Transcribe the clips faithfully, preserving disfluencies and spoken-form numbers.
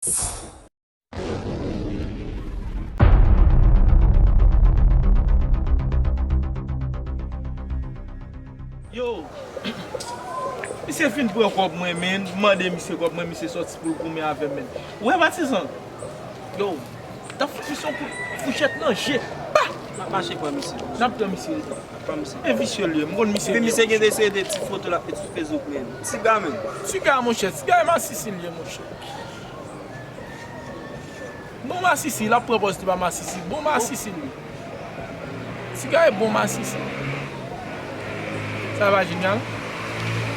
Yo, misye fin pran kòb mwen, men, m mande misye kòb mwen, misye sòti pou l goumen avè m, men. Ou wè, patizan? Yo, t ap fout misye yon kout fouchèt nan je. Pa! N ap mache pran misye. N ap pran misye. N ap pran misye. Men visye l ye, m konn misye byen. Epi misye gen de seri de ti foto l ap met sou Facebook, men. Tiga, men. Tiga, monchè, tiga e masisi l ye, monchè. Bon masisi, l ap pran pòz li pa masisi. Bon masisi, li. Tiga e bon masisi. Sa pa jenyal?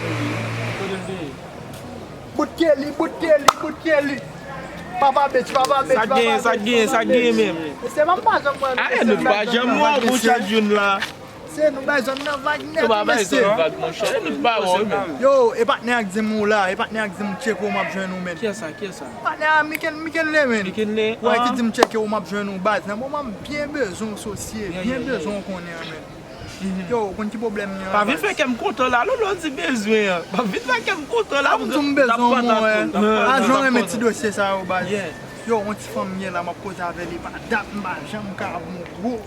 Kote l te ye? Bout Kelly, bout Kelly, bout Kelly. Papa bitch, papa bitch, papa bitch. Sa genyen, sa genyen, sa genyen menm. Mesye, m pa janm wè. Ah, nou pa janm wè w, bouch ak youn la. Se nou bay zòn nan vag nèt, mesye. Nou pa bay zòn nan vag, monchè. Nou pa wè w menm. Yo, e patnè a k di m ou la, e patnè a k di m tcheke w m ap jwenn ou, men. Kiyès sa, kiyès sa? Patnè a Mikenle, Mikenle, men. Mikenle, ah. Wè, ki di m tcheke w m ap jwenn ou, baz. Nan moman m byen bezwen w, sosye, byen bezwen w konnen an, men. Yo, ou konn ki pwoblèm m gen an, baz. Pa vin fè kè m kontan la, lè w di bezwen an. Pa vin fè kè m kontan la. Ap di m bezwen w, mwen. A, jan w renmen ti dosye sa yo, baz. Yo, yon ti fanm m gen la, m ap koze avè li, pa dat m pa janm ka bon, bro.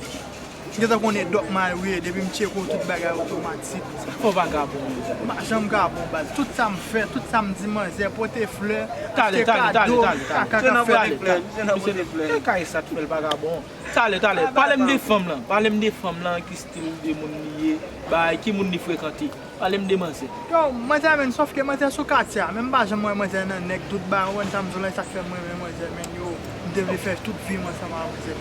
M gentan konnen Doc Mario ye, depi m tcheke w tout bagay otomatik. Fò vagabon. M pa janm ka bon, baz. Tout sa m fè, tout sa m di manzè, pote flè, achte kado, kaka k ap fèt. Misye nan kay sa k fè l vagabon. Talè, talè. Pale m de fanm lan. Pale m de fanm lan, ki stil de moun li ye, bay, ki moun li frekante. Pale m de manzè. Yo, manzè, men, sòf ke manzè sou katye a. Men m pa janm wè manzè nan nèg tout bagay, ou konn sa m di w la, e sa k fè m renmen manzè, men, yo, m te vle fè tout vi m ansanm ak manzè.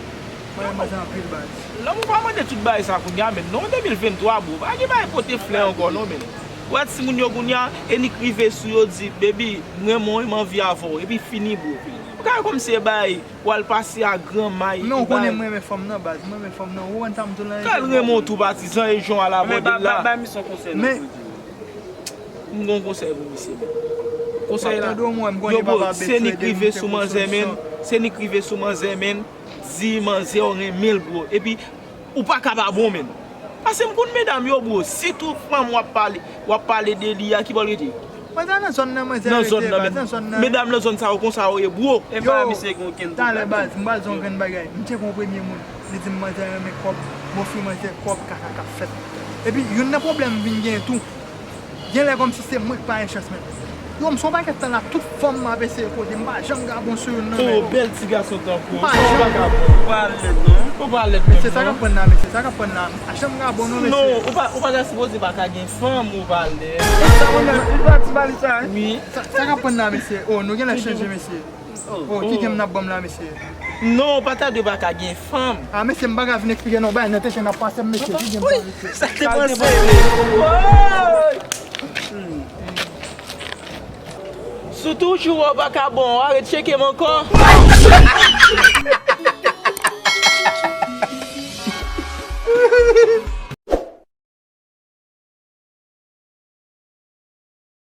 Mwen renmen manzè anpil, baz. Lòm ou pa mande tout bagay sa kounye a, men, non, de mil venntwa, bro, pa gen bagay pote flè ankò, non, men. Ou wè timoun yo kounye a, e nik rive sou yo di, baby, m renmen w, m anvi avè w, epi fini, bro. Ou ka wè kòmsi e bagay, w al pase a granma, epi bagay. Men ou konnen m renmen fanm nan, baz, m renmen fanm nan, ou konn sa m di w la. Kal renmen w tou, patizan, e jan w al abòde l la. Bay misye yon konsèy nan pou di. M gon konsèy pou misye, men. Konsèy la. Yo, bro, se nik rive sou manzè, men. Se nik rive sou manzè, men. Di manzè w renmen l, bro. Epi, ou pa ka pa bon, men. Paske m konn medam yo, bro. Sitou fanm w ap pale, w ap pale de li a, ki bò l rete? Manzè nan zòn nan, manzè rete, baz, nan zòn nan. Medam nan zòn sa yo konsa yo ye, bro. Yo, talè, baz, m pral di w yon grenn bagay. M tcheke yon premye moun. Li di m manzè renmen kòb, m ofri manzè kòb, kaka k ap fèt. Epi, youn nan pwoblèm m vin gen tou, genlè kòmsi se mwen k pa gen chans, men. Yo, m se yon pakèt tan la, tout fanm m ap eseye koze, m pa janm ka bon sou youn nan, men. Oh, bèl ti gason tankou w. M pa janm. Ou pa lèd, non. Ou pa lèd menm, non. Mesye, sa k ap pran la, mesye, sa k ap pran la. M pa janm ka bon, non, mesye. Non, ou pa, ou pa ta sipoze pa ka gen fanm, ou pa lèd. Sa mwen menm, li pa ti bali sa, hein? Wi. Sa, sa k ap pran la, mesye? Oh, nou genlè chanje, mesye. Oh, ki game n ap ban m la, mesye? Non, ou pa ta dwe pa ka gen fanm. Ah, mesye, m pa ka vin eksplike non, bay nan tenten n ap pase m, mesye. Ki game sa, mesye? Sa te panse. Woy! Si w toujou wè w pa ka bon, arete tcheke m ankò.